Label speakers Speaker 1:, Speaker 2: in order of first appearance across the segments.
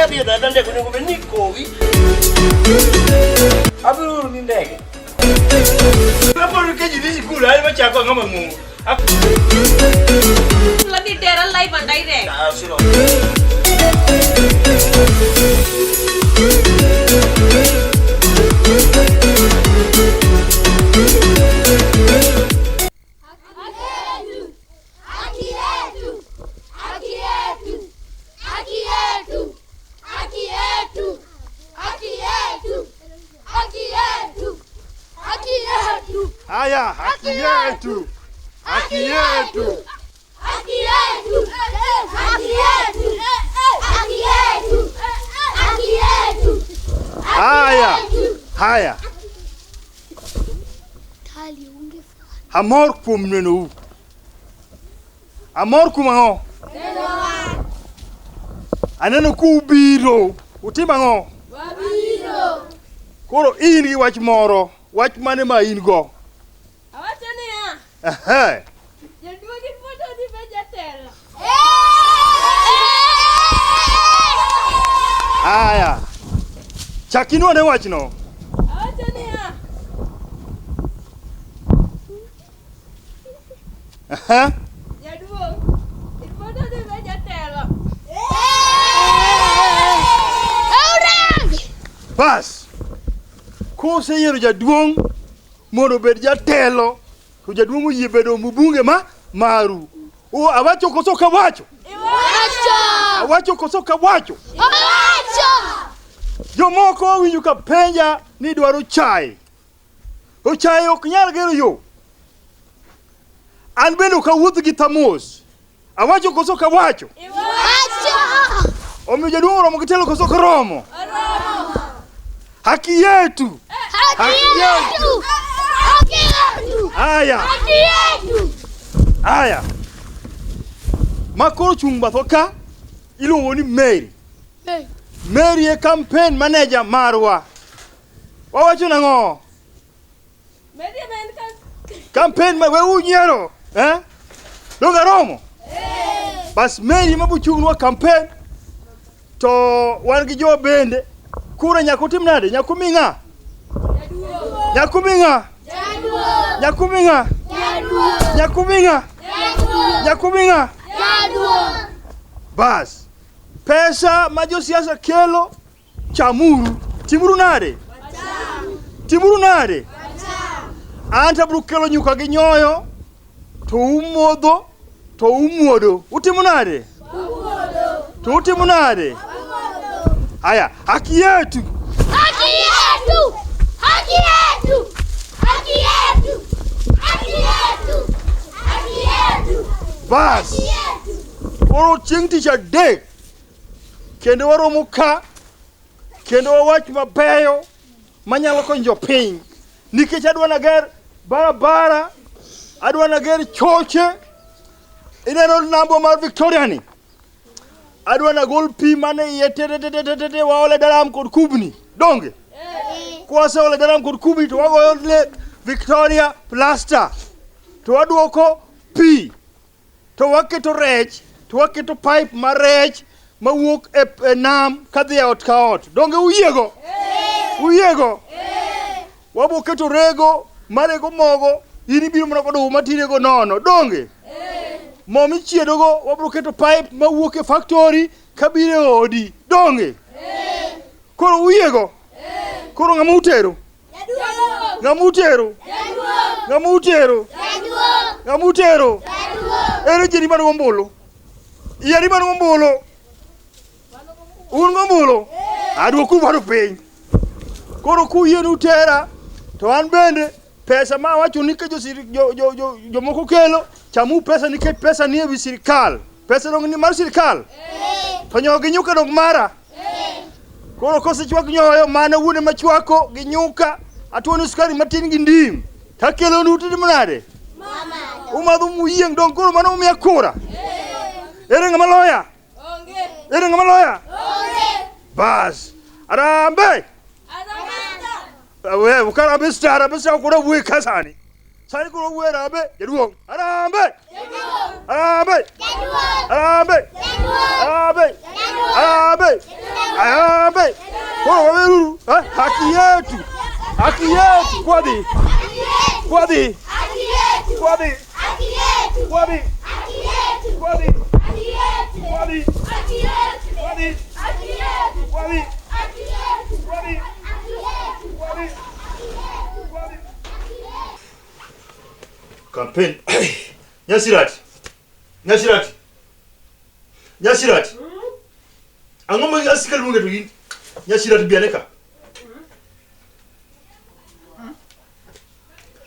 Speaker 1: Kadhi e dada ndege onego bed ni ikowi. Abiro oro ni ndege. Kapod keji dhi sikul, an machako ang'o mang'ongo.
Speaker 2: Ladhi tera live and direct.
Speaker 1: Ah, siro.
Speaker 3: Haki yetu! Haki yetu! Haki yetu! Haki yetu! Haki yetu! Haki yetu! Haki yetu!
Speaker 4: Haya, haki yetu, haki yetu.
Speaker 3: Haki yetu! Haki yetu! Haki yetu! Haki yetu!
Speaker 4: Haya, haya. Amor kuom nenou. Amor kuom ang'o? Aneno kubiro. Utimo ang'o?
Speaker 3: Wabiro!
Speaker 4: Koro in gi wach moro. Wach mane ma in go?
Speaker 2: Awacho niya,
Speaker 4: Ehe.
Speaker 2: jaduong' ipuonjo ni be jatelo.
Speaker 4: Haya. Chak inwone wachno.
Speaker 2: Awacho niya,
Speaker 4: Ehe.
Speaker 2: jaduong' ipuonjo ni be jatelo.
Speaker 4: Bas. Koseyiero jaduong' mondo obed jatelo, to jaduong' oyie bedo mbunge ma maru. O, awacho koso ok awacho?
Speaker 3: Iwacho!
Speaker 4: Awacho koso ok awacho?
Speaker 3: Iwacho!
Speaker 4: Jomoko awinjo ka penja ni dwaro chae. To chae ok nyal gero yo. An bende ok awuoth gi thamos. Awacho koso ok awacho?
Speaker 3: Iwacho!
Speaker 4: Omiyo jaduong' oromo gi telo koso ok oromo? Haki yetu.
Speaker 3: Haki yetu! Haki yetu!
Speaker 4: Haya,
Speaker 3: Haki yetu!
Speaker 4: haya. Ma koro chung' bathwa ka iluongo ni Mary. Mary e campaign manager marwa. Wawacho nang'o?
Speaker 2: Medi ma en ka
Speaker 4: Campaign ma we unyiero, eh? Donge romo? Bas Mary ema bochung'nwa campaign to wan gi jo bende kura nyaka utim nade? Nyaka umi ng'a? Nyaka umi ng'a?
Speaker 3: Jaduong'!
Speaker 4: Nyaka umi ng'a?
Speaker 3: Jaduong'!
Speaker 4: Nyaka umi ng'a?
Speaker 3: Jaduong'!
Speaker 4: Nyaka umi ng'a?
Speaker 3: Jaduong'!
Speaker 4: Bas pesa ma josiasa kelo chamuru. Timuru nade? Timuru nade? An to abiro kelo nyuka gi nyoyo to umodho to umuodo. Utimo nade? To utimo nade? Haya, haki yetu.
Speaker 3: Haki yetu! Haki yetu! Haki yetu! Haki yetu! Haki yetu!
Speaker 4: Bas.
Speaker 3: Yetu!
Speaker 4: Koro chieng' tich adek kendo waromo ka kendo wawach mabeyo manyalo konyo jopiny nikech adwa nager barabara, adwa nager choche. Ineno nambwa mar Victoria ni, adwa nagol pi mane iye tetetetete waole daram kod kubni donge kwaseole daram kod kubni to wagoyo le Victoria plaster to waduoko pi to waketo rech to waketo pipe mar rech mawuok e, e nam kadhi e ot ka ot donge uyiego uyiego wabo keto rego marego mogo in ibiro mana kod oduma tirego nono donge mo michiedogo wabro keto pipe mawuok e factory kabiro e odi donge koro uyiego koro ng'ama utero ng'ama utero ng'ama utero ng'ama utero ere jeri man gombulu yeri man gombulu un gombulu aduoku bado piny koro kuyie utera to an bende pesa ma awacho ni ka jomoko kelo chamu pesa nikech pesa ni e wi sirikal pesa dong ni mar sirikal to nyoyo gi nyuka dong mara koro kosechwak nyoyo mano wuon ema chwako gi nyuka atuono sukari matin gi ndim takelonu titimo nade umadho muyieng' dong koro mano umiya kura ere ng'ama loya
Speaker 2: onge.
Speaker 4: ere ng'ama loya bas arambe
Speaker 2: Arambe.
Speaker 4: We ukarambe star arambe star koro wuoye ka sani sani koro wuoye arambe jaduong' arambe arambe arambe arambe arambe Koro waweruru, eh? Haki yetu. Haki yetu. Kwadhi. Kwadhi. Kwadhi. Kwadhi. Kwadhi. Kwadhi. Kwadhi. Kwadhi. Kwadhi. Kwadhi. Kwadhi. Campaign. Nyasirati. Nyasirati. Nyasirati. Ang'o ma asika luonge to in? Nyasirati bi ane ka.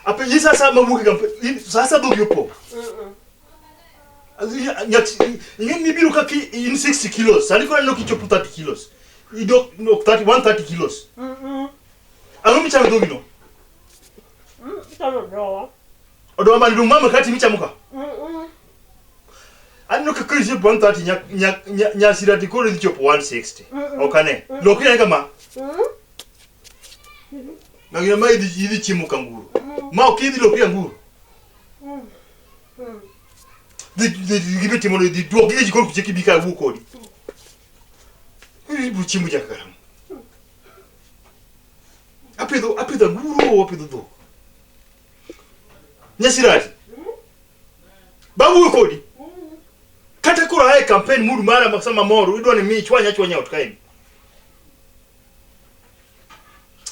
Speaker 4: Apenji sasa mawuok e campaign. Sasa dhogi opong'. Ing'e ni ibiro ka in 60 kilos. Sani koro aneno kichopo 30 kilos. Idok no 30 130 kilos. Ang'o michamo e dhogi no?
Speaker 2: Chamo dowa.
Speaker 4: Oduma man dum mama kati michamo ka. Aneno ka koro ichopo 130 nyasirati koro idhi chopo 160. Ok ane. Lokri ane kama. Ng'ina ma idhi chiemo kanguro. Ma ok idhi lokri anguro. Dhi dhi dhi timo dhi duok gi jikon kuche kibi ka wuo kodi. Ibiro chiemo nyaka karang'o? Apidho anguro, apidho dhok. Nyasirati. Bawuoyo kodi. Kata koro ae campaign mood mara ma sama moro idwa ni mi chwanya chwanya ot kaendi.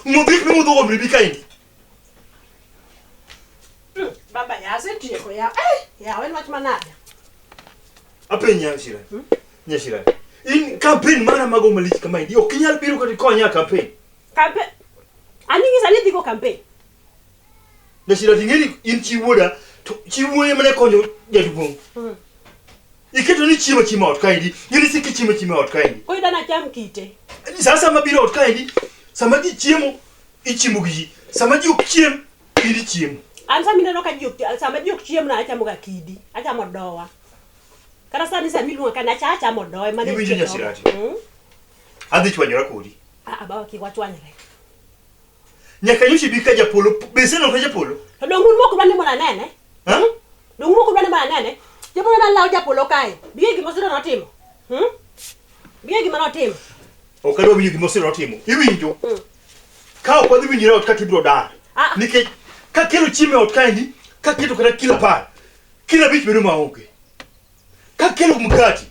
Speaker 4: Modh gik mimodho go bi kaendi.
Speaker 2: Baba ya asetieko ya. Eh, yawa en wach manade?
Speaker 4: Apenji Nyasirati. Nyasirati. In campaign mara mago malich kamaendi ok inyal biro kata ikonya e campaign.
Speaker 2: Campaign. Ani ng'isa ni idhi go campaign.
Speaker 4: Nyasirati ing'eni in chi wuoda to chi wuoyi mane konyo jaduong'. Iketo ni chiemo chiemo ot kaendi. In isiko ichiemo chiemo ot kaendi.
Speaker 2: Koro idwa nacham kite.
Speaker 4: Sa asaya mabiro ot kaendi, sama ji chiemo, ichiemo gi ji. Sama ji ok chiem, in ichiemo.
Speaker 2: An sama ineno ka ji ok sama ji ok chiem no achamo ga kidi, achamo dowa. Kata sani sama iluonga ka nacha achamo dowa ema ne
Speaker 4: Iwinjo
Speaker 2: nitie dhoga.
Speaker 4: Nyasirati? Adhi chwanyora kodi.
Speaker 2: Ah, ah, baba kik wachwanyre.
Speaker 4: Nyaka nyocha ibi ka japolo, be iseneno ka japolo?
Speaker 2: To donge un mok udwa ni mondo anene?
Speaker 4: Ha?
Speaker 2: Donge un mok udwa ni mondo anene? Japolo nalawo japolo kae. Biye gima Osiro notimo. Hmm? Biye gima notimo.
Speaker 4: Ok adwa winjo gima Osiro notimo. Iwinjo? Ka ok wadhi winjore e ot ka to ibiro dar.
Speaker 2: Ah.
Speaker 4: Nikech kakelo chiemo e ot kaendi, kaketo kata kilo 10, kilo 5 bedo maonge. Kakelo mkati,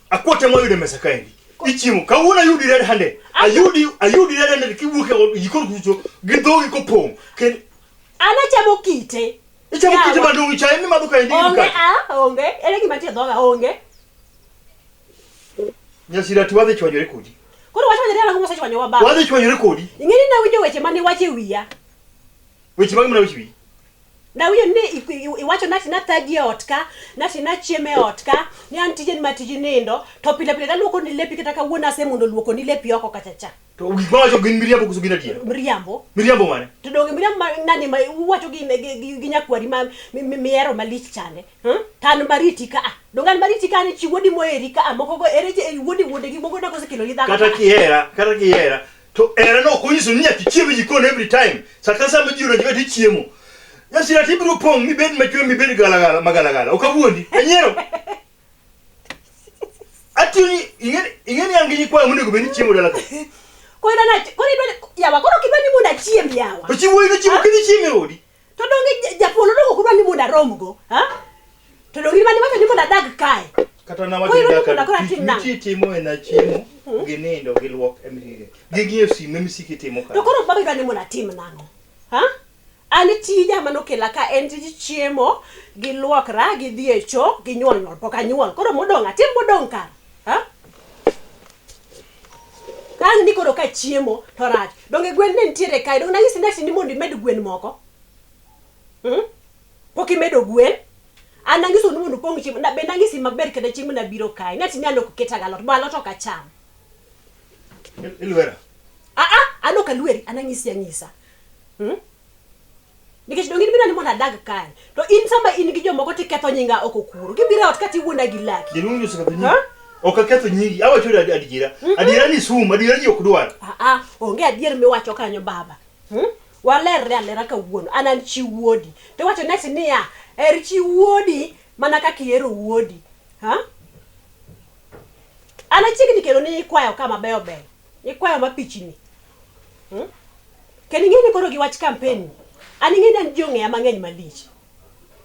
Speaker 4: akwota ema oyudo e mesa kaendi. Ichiemo. Kawuono ayudi red handed. Ayudi red handed kiwuok e ot jikon kucho gi dhogi kopong'. Kendo
Speaker 2: An achamo kite.
Speaker 4: ichamo kite
Speaker 2: Yawa.
Speaker 4: madong' chae mimadho kaendi gi
Speaker 2: Onge
Speaker 4: mkate.
Speaker 2: ah, onge. Ere gima nitie e dhoga onge.
Speaker 4: Nyasirati wadhi chwanyore kodi.
Speaker 2: Koro wachwanyore ang'o mosechwanyowa baba?
Speaker 4: Wadhi chwanyore kodi.
Speaker 2: Ing'e ni nawinjo weche mane iwacho e wiya.
Speaker 4: Weche mage mana weche wiyi?
Speaker 2: Nawinjo ni iwacho nati nathagi e ot ka, nati nachiem e ot ka, ni an tije ni ma tij nindo, to pile pile taluoko ni lepi kata kawuono asemondo luoko ni lepi oko kacha cha.
Speaker 4: To gik mawacho gin miriambo koso gin adiera?
Speaker 2: Miriambo.
Speaker 4: Miriambo mane?
Speaker 2: To donge miriambo ma nani ma uwacho gi nyakwari ma mihero malich chande. To an mariti ka a. Donge an mariti ka ni chi wuodi moheri ka a moko go ere wuodi wuode gi moko dak osekelo ni dhako.
Speaker 4: Kata kihera, kata kihera. To hera no ok onyiso ni nyaka ichiem e jikon every time. Saka sama ji odonjo ka to ichiemo. Nyasira to ibiro pong' mibed machwe mibed galagala magalagala. Ok awuondi. Anyiero. Atiyo ni ing'e ni an gi nyikwayo monego bed ni chiemo dala ka.
Speaker 2: Koro idwa na koro idwa yawa koro ok idwa ni mondo achiem yawa.
Speaker 4: To chi wuoyi nochiemo kidhi chiemo e odi.
Speaker 2: To donge japolo donge ok udwa ni mondo aromgo? Ha? To donge in mane iwacho ni mondo adag kae?
Speaker 4: Kata nawacho
Speaker 2: Koro
Speaker 4: ni
Speaker 2: idwa ni
Speaker 4: dak
Speaker 2: mondo koro
Speaker 4: tich
Speaker 2: atim nang'o?
Speaker 4: mitie timo en achiemo gi nindo gi luok ema gi ng'iyo simu ema isiko itimo
Speaker 2: To
Speaker 4: kanyo.
Speaker 2: koro baba idwa ni mondo atim nang'o? Ha? An tija manokela ka en tij chiemo gi luokra gi dhi e cho gi nyuol nyuol pok anyuol. Koro modong' atim modong' kar. Ha? Ka ang' ni koro ka chiemo to rach. Donge gwen ne nitiere kae? Donge nanyisi ni ati ni mondo imed gwen moko? Pok imedo gwen? An anyiso ni mondo upong' chiemo. Na bende anyisi maber kata chieng' mane abiro kae. Ni ati ni an ok keta galot. Bo alot ok acham.
Speaker 4: Ilwera.
Speaker 2: Ah ah, an ok alweri, an anyisi anyisa. Nikech donge in biro ni mondo adag kae. To in sama in gi jomoko tiketho nyinga oko kuro. Gibiro e ot ka tiwuonda gi laki.
Speaker 4: Jaduong' ni oseketho nyingi.
Speaker 2: Ha?
Speaker 4: Ok aketho nyingi. Awacho ni adiera. Adiera ni sum, adiera ji ok dwar.
Speaker 2: Ah ah, onge adier miwacho kanyo baba. Walerre alera kawuono. An an chi wuodi. To iwacho ni ati niya, her chi wuodi mana kaka ihero wuodi. Ha? An achiegni kelo ni ikwayo ka mabeyo beyo. Ikwayo mapichni. Hmm? Kendo ing'e ni koro gi wach campaign. An ing'e ni an ji ong'eya mang'eny malich.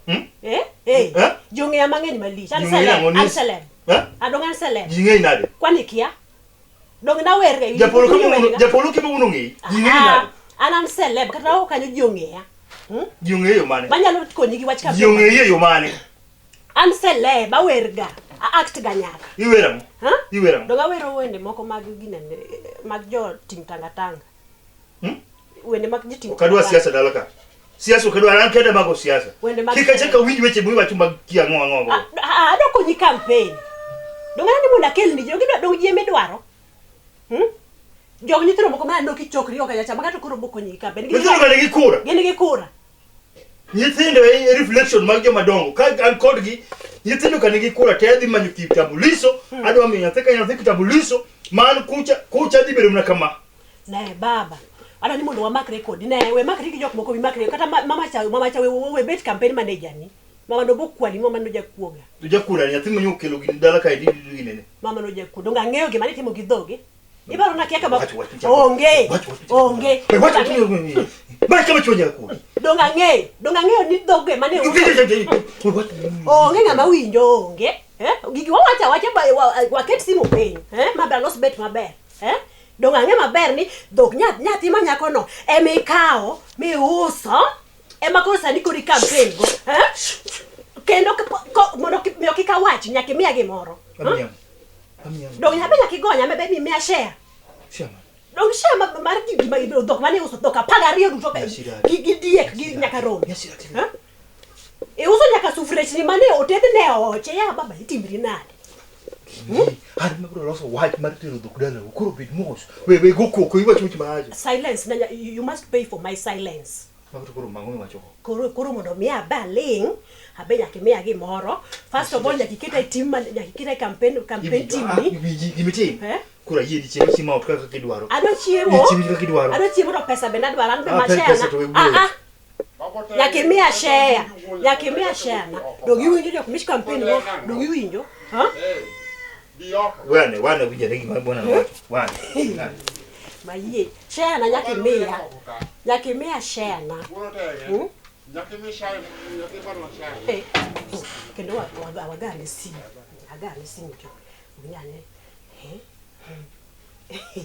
Speaker 4: Hmm?
Speaker 2: Eh? Eh.
Speaker 4: Eh?
Speaker 2: Ji ong'eya mang'eny malich. An
Speaker 4: Ji ong'eyi
Speaker 2: celeb.
Speaker 4: nang'o ni-
Speaker 2: An celeb.
Speaker 4: Eh?
Speaker 2: Adong an celeb.
Speaker 4: Ji ng'eyi nade?
Speaker 2: Kwani kia? Dong nawer ga.
Speaker 4: Japolo
Speaker 2: iwinjo
Speaker 4: kama
Speaker 2: wendega?
Speaker 4: japolo kama uno ng'eyi. Ji ng'eyi
Speaker 2: Ah,
Speaker 4: nade?
Speaker 2: An an celeb kata oko kanyo ji ong'eya. Hmm?
Speaker 4: Ji ong'eyi e yo mane?
Speaker 2: Manyalo konyi gi wach
Speaker 4: Ji
Speaker 2: campaign.
Speaker 4: ong'eyi e yo mane?
Speaker 2: An celeb awer ga. A act ga nyaka.
Speaker 4: Iwer ang'o?
Speaker 2: Ha?
Speaker 4: Iwer ang'o?
Speaker 2: Dong awero wende moko mag ginene mag jo ting tanga tanga.
Speaker 4: Hmm?
Speaker 2: Wende mag ji ting.
Speaker 4: Ok adwa siasa dala ka. Siasa ok adwa, an kenda mago siasa.
Speaker 2: Wende mag
Speaker 4: Kik achak awinj weche miwacho mag kia ang'o ang'o go.
Speaker 2: Adwa konyi campaign. Dong aneno ni mondo akelni ji, dong ji ema idwaro. Hmm? Jog nyithindo moko ma aneno kichokri oko kacha, maga to koro bokonyi gi campaign. Gin
Speaker 4: Nyithindo ka nigi kura.
Speaker 2: Gin gi kura.
Speaker 4: Nyithindo e reflection mag joma dongo. Ka an kodgi, nyithindo ka nigi kura te adhi manyo kitambulisho, adwa miyo nyathi ka nyathi kitambulisho, man kucha kucha dhi bedo mana kama.
Speaker 2: Ne baba. Adwa ni mondo wamakre kodi. Ne, we makri gi jok moko wimakre. Kata mama cha, mama cha we, we bet campaign manager ni. Mama no bokwali, mama no jakuoga.
Speaker 4: To jakura nyathi manyo okelo gini dala kae di di ginene.
Speaker 2: Mama no jakuoga. Donge ang'eyo gima nitimo gi dhogi. Ibaro na kia kama
Speaker 4: Wach, wach, wach.
Speaker 2: onge.
Speaker 4: Wach, wach, wach.
Speaker 2: Onge.
Speaker 4: We wach wach. Ba kama chuo jakura.
Speaker 2: Donge ang'eyo. Donge ang'eyo ni dhoge mane onge ng'ama winjo onge. Eh? Gigi wawacho awacha ba- waket simu piny. Eh? Maber alos bet maber. Eh? Donge ang'e maber ni dhok nyathi ma nyakono ema ikawo miuso ema koro sani koro i-campaign go. Eh? Kendo mondo miyo kik awach nyaka imiya gimoro.
Speaker 4: Amiya. Amiya.
Speaker 2: Donge nyabe nyaka igonya mabe mi miya share.
Speaker 4: Shama.
Speaker 2: Donge share mar gima dhok mane iuso dhok 12 duto gi diek gi nyaka rombe. Eh? Iuso nyaka sufrechni mane otedne e oche ya baba itimri nade?
Speaker 4: An mabiro loso wach mar tero dhok dalau. Koro bed mos. We we go koko iwacho weche maracho.
Speaker 2: Silence na you must pay for my silence.
Speaker 4: Mago to koro mang'o miwacho go.
Speaker 2: Koro koro mondo mi abe aling' abe nyaka imiya gimoro. First of all nyaka iketa e team nyaka iketa e campaign campaign team ni.
Speaker 4: Winji gimitim.
Speaker 2: Eh?
Speaker 4: Koro ayie ni chiemo chiemo ot kaka kidwaro.
Speaker 2: Adwa chiemo.
Speaker 4: Chiemo kaka idwaro.
Speaker 2: Adwa chiemo to pesa bende adwaro an be
Speaker 4: Ah,
Speaker 2: ma share
Speaker 4: pesa
Speaker 2: na.
Speaker 4: to we
Speaker 2: Ah
Speaker 4: wuoyo.
Speaker 2: ah. Nyaka imiya share. Nyaka imiya share na. Dog iwinjo jok mich campaign go. Dog iwinjo. Ha?
Speaker 4: Wane wane winjore gima bwana wacho. Wane.
Speaker 2: Mayie. Share na nyaka imiya. Nyaka imiya share na. Hmm? Eh, kendo wagane simu. Agane simu to. Unyane. Eh? Eh.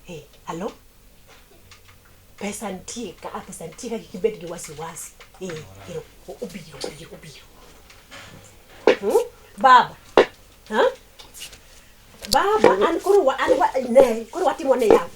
Speaker 2: Eh, alo? Pesa nitie ka, pesa nitie ka kik ibed gi wasiwasi. Eh, ero, obiro, obiro, obiro. Hmm? Baba. Ha? Baba, an koro wa, an wa, ne, koro watimo ne yaw.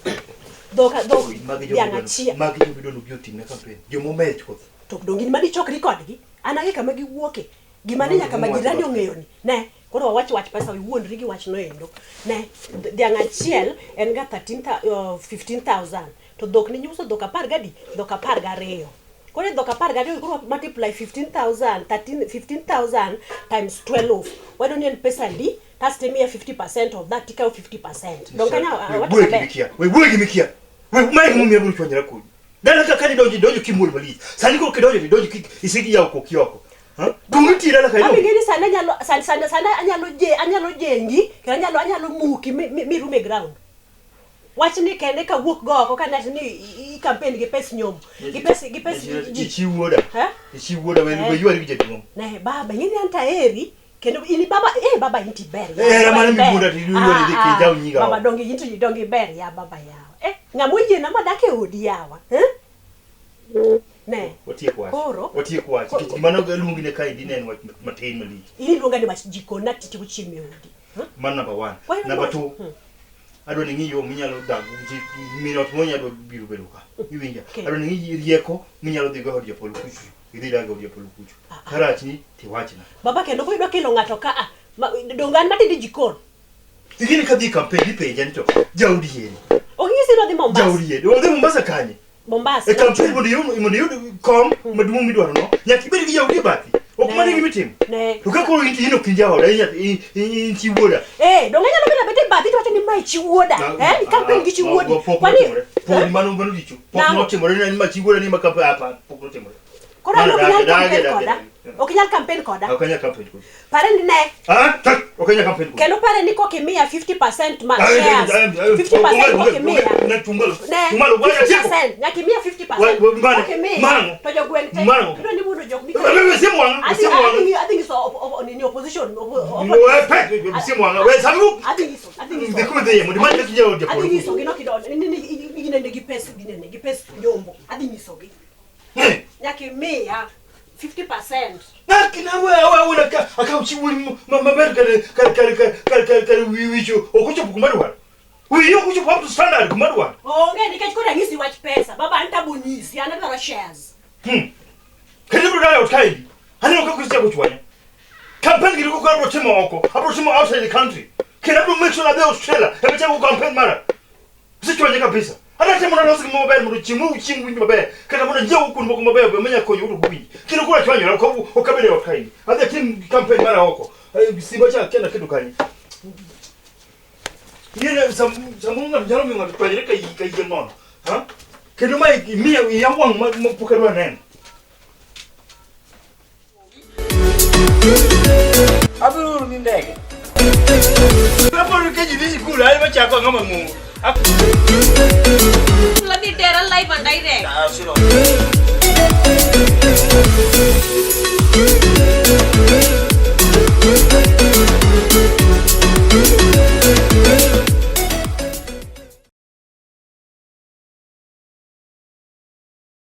Speaker 2: Dhok, dhok, dhiang' achiel.
Speaker 4: Magi joma idwaro obi otimne campaign. Joma omer chuth.
Speaker 2: To donge in mane ichokri kodgi? An ang'e kama giwuoke. Gima ne nyaka ma jirani ong'eyo ni. Ne, koro wawach wach pesa iwuondri gi wachno endo. Ne, dhiang' achiel en ga 15,000. To dhok ni nyiuso dhok apar gadi? Dhok 12. Koro e dhok 12 koro multiply 15,000, 13, 15,000 times 12. Wayudo ni en pesa adi? Kasto imiya 50% of that, tikawo 50%. Donge kanyo
Speaker 4: We
Speaker 2: awacho
Speaker 4: wuoyo
Speaker 2: maber?
Speaker 4: gima ikia. We wuoyo gima ikia. We mae gimomiyo abiro chwanyora kodi. Dala ka kane idonjo idonjo kimuol malich. Sani koro kidonjo to idonjo isik yawo koki oko. Ha? Donge nitie dala ka
Speaker 2: Mami
Speaker 4: idonjo?
Speaker 2: ng'eni sani anyalo sani sani sani anyalo je anyalo jengi kendo anyalo anyalo muki mi, mi, mi rum e ground. Wach ni kende kawuok go oko ka ni i campaign gi pes nyombo. Gi pes gi pes ji.
Speaker 4: Ichi wuoda.
Speaker 2: Eh?
Speaker 4: Ichi wuoda we
Speaker 2: Eh.
Speaker 4: we ywari gi jaduong'.
Speaker 2: Ne baba ing'eni an taeri kendo in baba eh baba in tiber. ya,
Speaker 4: Eh,
Speaker 2: baba
Speaker 4: mano
Speaker 2: iber.
Speaker 4: miwuonda to iwuondo idhi
Speaker 2: Ah, ah,
Speaker 4: kinjaw nyiga
Speaker 2: Baba
Speaker 4: oko.
Speaker 2: donge in to donge iber ya baba yawa. Eh ng'ama oyiena madak e odi yawa. Eh? Ne.
Speaker 4: Watiek wach.
Speaker 2: Koro?
Speaker 4: Watiek wach. Nikech gima ne luongi ne kaendi ne en wach matin malich.
Speaker 2: In iluonga ni wach jikon atich gochiemo e odi. Huh?
Speaker 4: Mano number one.
Speaker 2: Kwa hiyo
Speaker 4: Number
Speaker 2: wach-
Speaker 4: two. Adwa ni ing'i yo minyalo dak min ot moro nyalo biro bedo ka. Iwinja.
Speaker 2: Okay.
Speaker 4: Adwa ni ing'i rieko minyalo dhi go e od japolo kucho. Idhi dag e od japolo kucho. Karachni tiwachna.
Speaker 2: Baba kendo koro idwa kelo ng'ato ka a donge an matinde jikon.
Speaker 4: Igini kadhi e campaign ipenja ni to jaodi eri.
Speaker 2: Ok inyisi ni odhi Mombasa.
Speaker 4: Jaodi eri. Odhi Mombasa kanye?
Speaker 2: Mombasa.
Speaker 4: E campaign mondo iyud kom maduong' midwaro no, nyaka ibed gi jaodi e bathi. Ok mano e gima itimo.
Speaker 2: Ne.
Speaker 4: To ka koro in ok in jaoda, in in chi wuoda.
Speaker 2: Eh, donge anyalo bedo abeda e bathi to wacho ni mae chi wuoda. Eh, i campaign gi chi wuodi.
Speaker 4: Pok
Speaker 2: Kwani
Speaker 4: notimore. Pok mano mano richo. Pok
Speaker 2: Nang'o?
Speaker 4: notimore ni ma chi wuoda ni ma campaign apa pok notimore.
Speaker 2: Koro an ok
Speaker 4: Mano
Speaker 2: inyal
Speaker 4: dagi,
Speaker 2: campaign
Speaker 4: dagi,
Speaker 2: koda.
Speaker 4: dagi.
Speaker 2: Ok inyal campaign koda.
Speaker 4: Ok anyal campaign kodi.
Speaker 2: Pare ni ne.
Speaker 4: Ah, tak, ok anyal campaign kodi.
Speaker 2: Kendo pare ni kokimiya 50% ma
Speaker 4: Ay, ay,
Speaker 2: shares.
Speaker 4: ay, ay,
Speaker 2: 50%
Speaker 4: onge,
Speaker 2: kokimiya.
Speaker 4: onge, ne, chungalo.
Speaker 2: Ne.
Speaker 4: Chungalo, waya, tieko.
Speaker 2: 50%. Nyaka imiya 50%.
Speaker 4: Wa- wa- mane?
Speaker 2: Kokimiya,
Speaker 4: Mango.
Speaker 2: To jogweng' te.
Speaker 4: Mango.
Speaker 2: Idwa ni mondo jok
Speaker 4: Wewe, wewe, simu wanga,
Speaker 2: Adhi
Speaker 4: simu wanga.
Speaker 2: adhi adhi nyiso nini opposition.
Speaker 4: Wewe, pe, simu wanga. Wewe, sabu.
Speaker 2: Adhi nyiso, adhi nyiso.
Speaker 4: Dhi kuma dhiye, mondo imany kaka inyalo
Speaker 2: Adhi
Speaker 4: japolo.
Speaker 2: nyisogi nokidonjo. Ni ni ginene gi pes ginene gi pes jombo. Adhi nyisogi.
Speaker 4: Eh.
Speaker 2: Nyaka imiya 50%.
Speaker 4: Nakina wewe wewe ka akaw chiwo maber kare kare kare kare kare kare wicho ok ochopo kuma dwaro. Wiyi ok ochopo up to standard kuma dwaro.
Speaker 2: Onge nikech koro anyisi wach pesa. Baba an tabo nyisi, an adwaro shares.
Speaker 4: Kendo ibiro dayo ot kaendi. Aneno kaka isechako chwanya. Campaign gini koko abiro timo oko. Abiro timo outside the country. Kendo abiro make sure adhi Australia. Ema chako campaign mara. Isechwanya kabisa. Adwa timo naloso gimoro maber mondo chieng' ma uchiem winj maber. Kata mondo anyiew kuonde moko mabeyo be manyalo konyo uto winj. Kendo koro achwanyora ok ok abedo e ot kaendi. Adhi atim campaign mara oko. Simba cha akia naketo kanye. Ing'e samoro ng'ato nyalo miyo ng'ato chwanyre kayiem nono. Ha? Kendo mae imiya iya wang' ma pok adwa neno.
Speaker 1: Abiro oro ni ndege.
Speaker 4: Kaponi ka ji dhi sikul, an ema chako ang'o mang'ongo.
Speaker 5: Ladhi tera live and direct.
Speaker 1: Ah, sino.